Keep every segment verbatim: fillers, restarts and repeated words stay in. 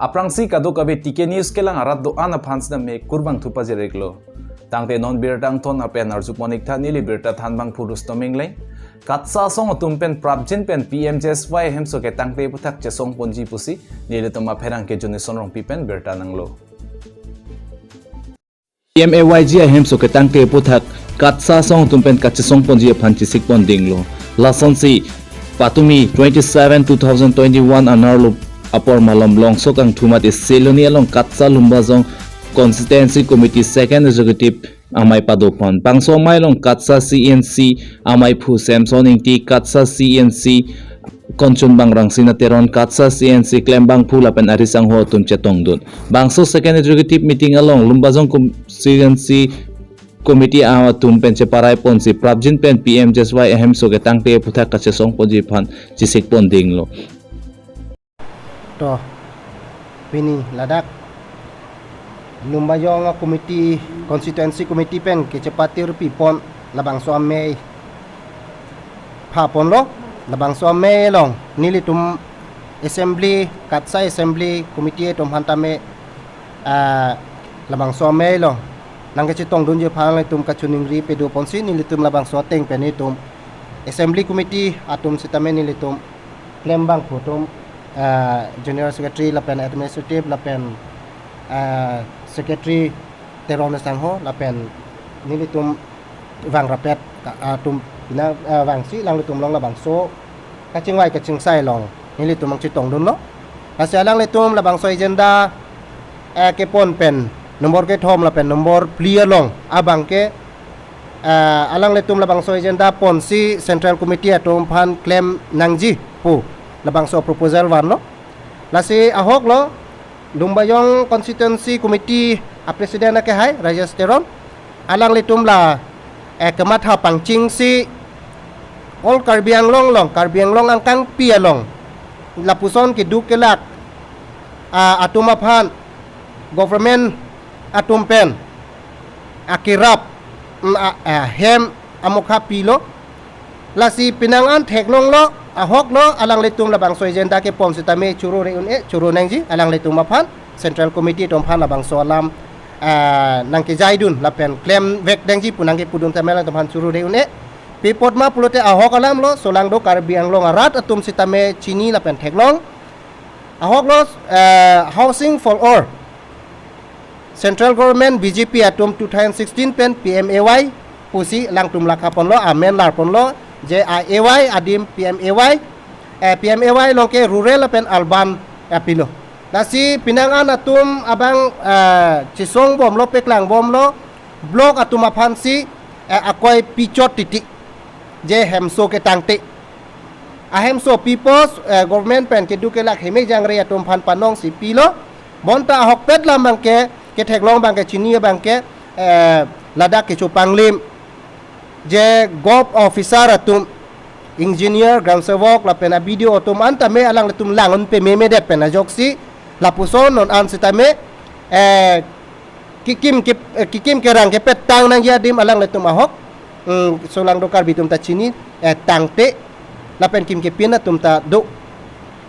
Aphrangsi kadokave T K News kelang arat do-an aphan sitame kurvangthu pajir-iklo. Tangte non birta angton apen arjuponik tha, neli birta thanbangphu Rustom Engleng. KATSA asong atum pen prapjin pen P M G S Y ahemso ketangte aphuthak chesongponji pusi nelitum apherangke Jonison Rongpi pen birta nanglo. P M A Y G ahemso ketangte aphuthak KATSA asong atum pen kachesongponji aphan chesikpon dinglo. Lasonsi patumi twenty-seven two thousand twenty-one anerlo apor malom Longso Kangthum at Siloni along KATSA Lumbajong Constituency Committee Second Executive amei padopon. Bangso amei along KATSA C N C ameiphu Samson Ingti, KATSA C N C konchunbang Rangsina Teron, KATSA C N C klembangphu lapen arisangho atum chetongdun. Bangso Second Executive Meeting along Lumbajong Constituency Committee atum pen cheparaiponsi prapjin pen P M G S Y ahemso ketangte aphuthak kachesongponji aphan chesikpon dinglo. To, pini ladak Lumbajong a committee, constituency committee pen kechepatirpipon labangso amei phaponlo. Labangso amei along nelitum assembly, KATSA assembly committee atum aphan tame, ah, labangso amei along nangkachetongdunji aphan nelitum kachiningri padoponsi nelitum labangso ateng pen nelitum assembly committee atum sitame nelitum klembangphu atum, ah, general secretary lapen administrative lapen, ah, secretary Teron asangho lapen nelitum vang rapet ka-, atum pina, ah, vangsi alanglitum along labangso kachingvai kachingsai along nelitum nangchetongdunlo. Lasi alanglitum labangso agenda, eh, kepon pen number kethom lapen number phli along abangke, eh, alanglitum labangso agenda ponsi Central Committee atum aphan klem nangji pu labangso proposal vanlo. Lasi ahoklo Lumbajong Constituency Committee a President akehai Rajesh Teron, alanglitum la, eh, kematha pangchingsi all Karbi Anglong along, Karbi Anglong angkangpi along lapuson keduk kelak, ah, atum aphan government atum pen akerap, mm, a, a, hem amokha pilo. Lasi penang an theklonglo, ahoklo, alanglitum labangso agenda kepon sitame choro re un-e, choro nangji alanglitum aphan, Central Committee atum aphan labangso alam, ah, nangkejaidun lapen klemvek nangji pu nangkepudun tame alanglitum aphan choro re un-e. Pi apot ma pulote ahok alamlo, solangdo Karbi Anglong arat atum sitame chini lapen theklong. Ahoklo, eh, Housing for All. Central Government B J P atum two thousand sixteen pen P M A Y pusi alangtum lakhaponlo, amen larponlo, je a-A Y adim P M A Y, eh, P M A Y along ke rural lapen urban apilo. Lasi penang an atum abang, eh, chesongbomlo, peklangbomlo, block atum aphansi, eh, akoi pichot titi. Je hemso ketangte. Ahemso pipos, eh, government pen keduk kelak heme jangre atum aphan panongsi pilo. Bonta ahokpet alam abangke, ketheklong abangke, chini abangke, eh, ladak kecho panglim. Je govt officer atum, engineer, gram sevok, lapen a-B D O atum an tame alanglitum lang un pememedet pen ajoksi, lapuson non an sitame, eh, kekim ke, eh, kekim kerang kepetang nangji adim alanglitum ahok, mm, solangdo Karbi atum ta chini, eh, tangte, lapen kim kepin atum ta do.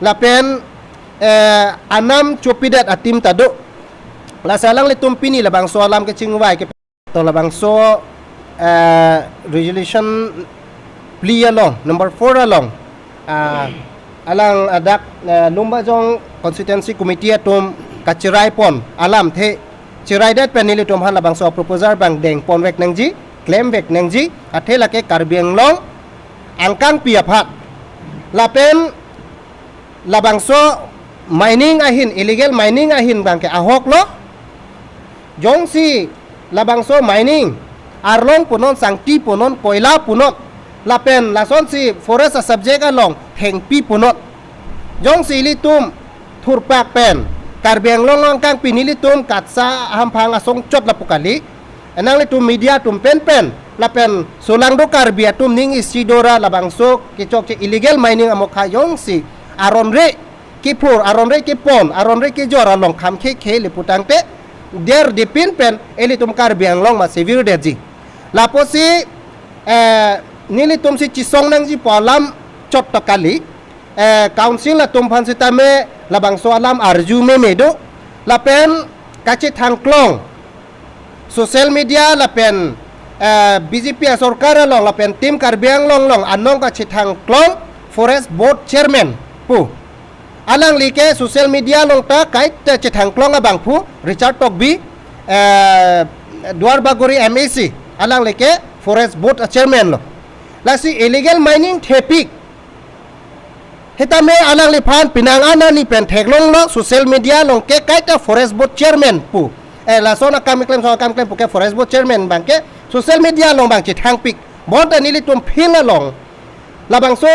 Lapen, eh, anam chopidet atim ta do. Lasi alanglitum pini labangso alam kechingvai ke to labangso, eh, resolution phli along, number four along, ah, alang adak, eh, Lumbajong Constituency Committee atum kacheraipon alamthe, cheraidet pen nelitum aphan labangso proposal abang dengponvek nangji, klemvek nangji, athe lake Karbi Anglong angkangpi aphan. Lapen labangso mining ahin, illegal mining ahin abangke ahoklo. Jongsi labangso mining, arlong punon, sangti punon, koila punon, lapen lasonsi forest a-subject along thengpi punon. Jongsi ilitum thurpak pen Karbi Anglong angkangpi nelitum KATSA ahamphang asong chot lapu kali. Nanglitum media atum penpen lapen solangdo Karbi atum ning isi dora labangso kechokche illegal mining amokha jongsi aron re kephur, aron re kepon, aron re kejor along kham khekhe le putangte, der dipin pen ilitum Karbi Anglong ma sevir detji. Lapusi, eh, nelitumsi chesong nangji pu alam chot ta kali, eh, council atum aphan sitame labangso alam arju meme do, lapen kachethangklong social media lapen, eh, B J P asorkar along lapen Team Karbi Anglong along anong kachethangklong Forest Board Chairman pu. Alangli ke social media along ta kaita chethangklong abangphu Richard Tokbi, eh, Duar Bagori M A C, alangli ke Forest Board Chairman lo. Lasi illegal mining thepik. Sitame alangliphan penang anani pen theklonglo social media along ke kaita Forest Board Chairman pu. Eh, lason akam keklem, lason akam keklem pu ke Forest Board Chairman abang ke social media along abang chethangpik. Bonta nelitum field along labangso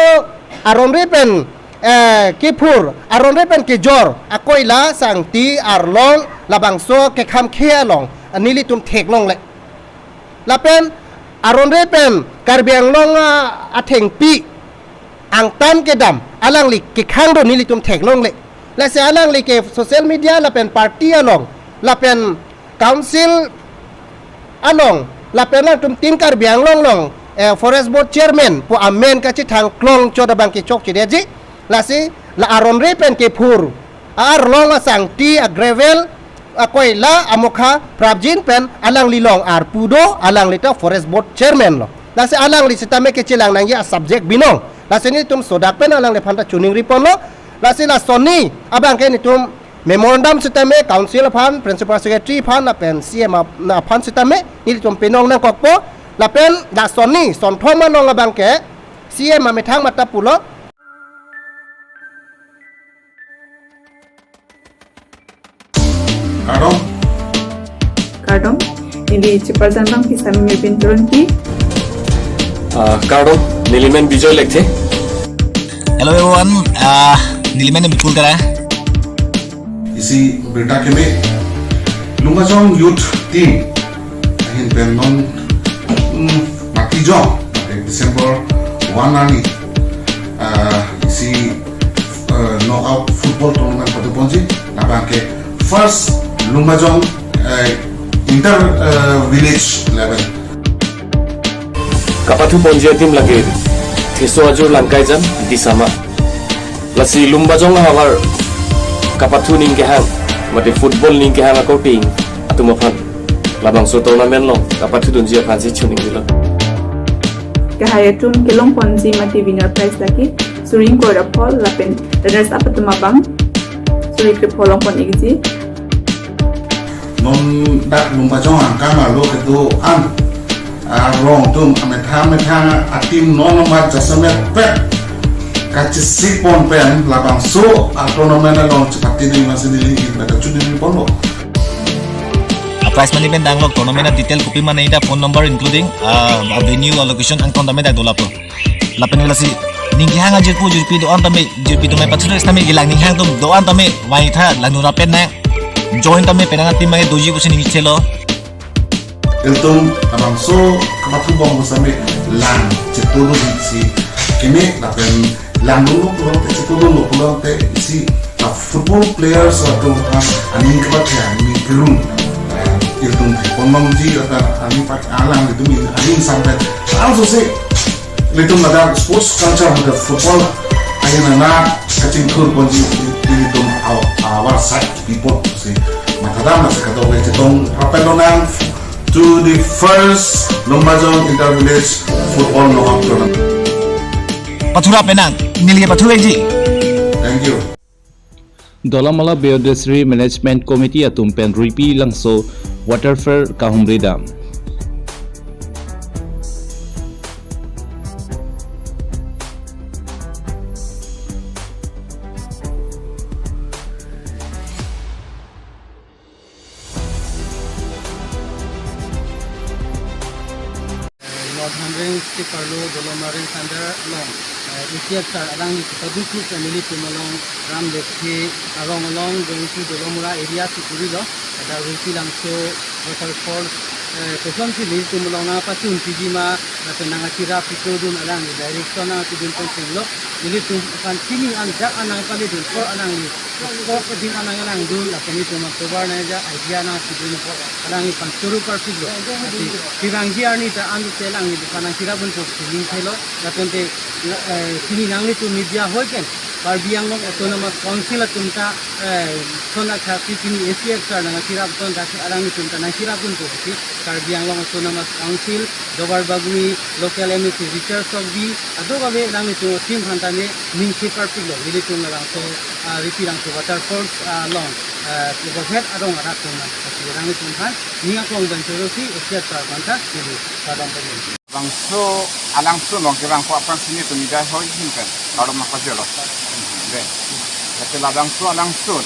aronre pen, eh, kephur, aronre pen kejor akoila, sangti, arlong, labangso kekhamkhe along nelitum theklongle. Lapen aronre pen Karbi Anglong, ah, athengpi angtan kedam alangli kekhang do nelitum theklongle. Lasi alangli ke social media lapen party along lapen council along lapen alangtum Team Karbi Anglong along, eh, Forest Board Chairman pu amen kachethangklong chot abang ke chokchedetji. Lasi la aronre pen kephur, arlong, asangti, agravel, akoila, amokha prapjin pen alangli along arpu do, alangli ta Forest Board Chairman lo. Lasi alangli sitame kechelang nangji asubject binong. Lasi nelitum sodak pen alangliphan ta choningri ponlo. Lasi lasonni abang ke nelitum memorandum sitame Council aphan, Principal Secretary aphan, lapen C M ap-, aphan sitame nelitum pinong nangkokpo. Lapen lasonni sonthom along abang ke C M amethang mata pulo. Kardom. Kardom. Neli cheparjan abang Pisami Mebin Turunpi. Ah, kardom. Neli men Bijoy Lekthe. Hello everyone. Ah, neli men Bipul Kara. Isi birta keme, Lumbajong Youth Team ahin pen non, mm, mati jong, eh, December one arni, ah, isi, eh, knockout football tournament patuponji, labang ke first Lumbajong, eh, inter, eh, village level. Kapathuponji adim lake Theso Ajur Langkaijam Disama. Lasi Lumbajong ahavar kapathu ning kehang, mate football ning kehang akorte atum aphan labangso tournament along kapathudunji aphansi choningrilo. Kehai atum kelongponji mate winner prize lake suri ingkoi ra phongo lapen runners up atum abang suri krepho longpon-ikji. Non dak Lumbajong angkang arlo kedo-an arong atum amethang methang ateam non nomor jasemet pet kachesik pon pen labangso a-tournament along chepatini masi neli ingin pada chuni ponlo. A-prize money pen danglok, tournament a-detail kopima nangji ta phone number including, ah, a-venue, a-location angton tame dak dolaplo. Lapen lasi ning kehang ajirpo jirpi do-an tame, jirpi tame pathu tame kelang ning hang atum do-an tame vangtha, langno ra pen nang join tame, penang ateam abang doji pusi neli chelo. Ilitum labangso kapathu bom pusitame lang chetudun si keme lapen langdunlo pulote, chetudunlo pulote isi a-football players atum aphan aning kapathe, aning kelun, eh, ilitum ponlongji lapen aning pat alanglitum aning sampai langsung si ilitum ladak sports culture, ladak football ahin nang kachingthurponji ilitum aw-, ahavar side people si mathadam si kadokave chetong rapet lonang to the first Lumbajong Inter Village Football Knockout Tournament. Pathura penang, neli pathura ji. Thank you. Dolamara Biodiversity Management Committee atum pen Ruipi Langso water fair kahumri dam. North Hamren District arlo Dolamara Sandar along, eh, E C F sir alangli kepadukok family atum along Ram Lekthe arong along going to Dolamara area si kurilo, ada Ruipi Langso waterfall, eh, kosonsi nelitum along nangpachun piji ma, lapen nangkachirap pitodun alangli direction nangpidun ponsi lo, nelitum aphan chini an jak an nangpalidun apor alangli Sports adim an nanglangdun, lapen nelitum October nangja idea nangpidun apot, alangli pangchoro parpiklo. Lasi pirangji arni ta anke alangli aphan nangkirap un apot feeling thelo, lapen te, eh, chini nanglitum media hoi pen, Karbi Anglong Autonomous Council atum ta, eh, son akhasi pini A C F sir nangkirap ton ta alanglitum ta nangkirap dun pusi Karbi Anglong Autonomous Council, Duarbagori Local M A C Richard Tokbi, ado kave alanglitum team aphan ta ne ning si parpik lo, nelitum labangso, ah, Ripirangso waterfalls, ah, along, ah, Bohet arong arat atum nangkasi alanglitum aphan ning akong pen choro si A C F sir aphan ta neli kardom pajir. Bangso alangsun along kevang ko aphrang si nelitum idai hoi hin pen kardom nangpajirlo. Dei. Lasi labangso alangsun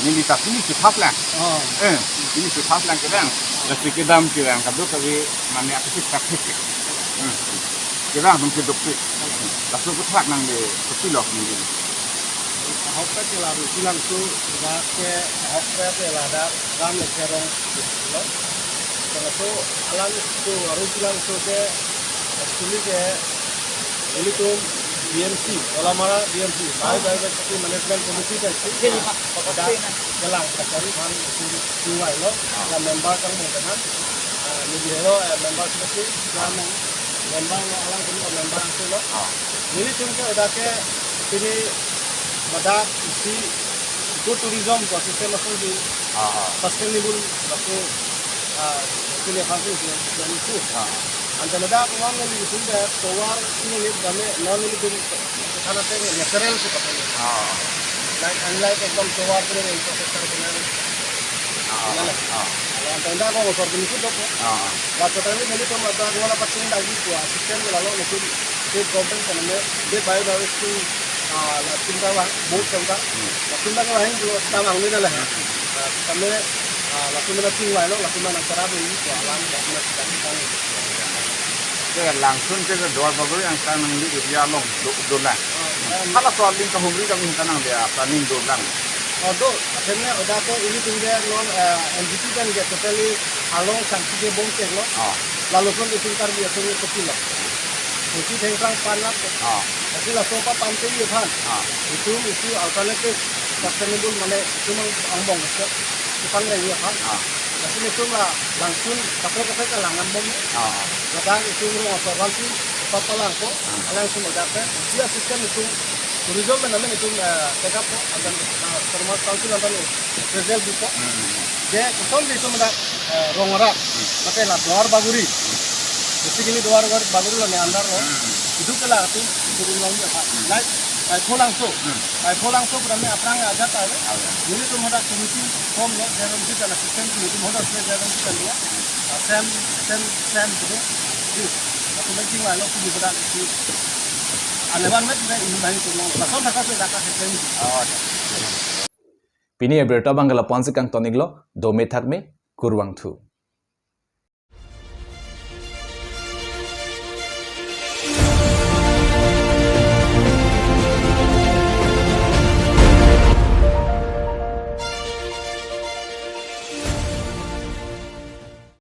neli ta pini si first lang. Oh. Eh, pini si first lang kevang. Lasi kedam kevang kadokave mane apisi tak hik. Hmm. Kevang atum keduk pik. Laso aphuthak nangli kopi lo neli. Ahok ta ke la Ripirangso, dak ke ahok ta ke ladak ram le kerong lo. Laso alangso, Ripirangso ke actually ke nelitum B M C, Dolamara B M C, Biodiversity Management Committee pen si, dak kelang kachari aphan itum chingvailo, la member kang mungkana, ah, neli hero, eh, member secretary, chairman, member lo, alang kami member angse lo. Ah. Nelitum ke ladak ke pini ladak isi eco tourism ko system ason di Ah, ah. Sustainable lapu, ah, pini aphan si di, di, di. Ah. Ante ladak non nelitum ke tovar ini ni kami non nelitum thana te natural si pakai. Ah. Like, unlike ekdom tovar pini infrastructure pini. Ah, ah, Mana? Ah. Ante dak ko motor pini kudo ko. Ah, ah. Laso tadi nelitum ladak wala patung dagi ko system lalo nelitum state government kami de biodiversity, ah, la chingta wa, board chingta. Hmm. La chingta wa hin lo tamang ni dah. Hmm. Ah, kami, ah, latum nangchingvailo, latum nangchara dun, ko alam, latum nangchara dun. Ke langsun ke Duarbagori angtan nangli area along do, dolang. Ah, em. Hala so aling kahumri kami hinta nang dia planning dolang. Oh, do, akhirnya ladak ke ilitum ke non, eh, N G T pen ke totally along sangsi ke bom chek lo. Ah. Lalu pun itum Karbi atum ke kopi lo. Kopi thengkrang pan lap. Ah. Tapi laso pa pan ke aphan. Ah. Itum isi alternative sustainable mane itum ang, angbong ke. Ipang reng aphan. Ah. Tapi itum la langsun kaprek kaprek ke lang angbong. Ah. Ladak itum rong asor aphan si pa palang ko. Ah. Alangsun ladak ke. Dia system itum tourism mane itum, eh, take up ko. Antan, eh, Autonomous Council antan ni. Present di ko. Hmm. Je kosonsi itum ladak, eh, rong arat, mate la Duarbagori. Basically Duarbagori lo ne under lo. Hmm. Itum ke latum, itum long dia, Pak. Hmm. Like, Kaipholangso. Hmm. Kaipholangso pura me aphrang ajat ta, eh? Ah, ya. Nelitum hadak committee form lo, J R M C kan assistant, nelitum hadak J R M C kan dia. Ah, Sam, Sam, Sam gitu. Di, aku making lah, lo, di hadak itu. Alewan met, kita ini main semua. Lason hadak so, hadak assistant. Oh, ya. Pini abirta abang ke lapu-an si kangton-iklo, dome thakme, kurvangthu.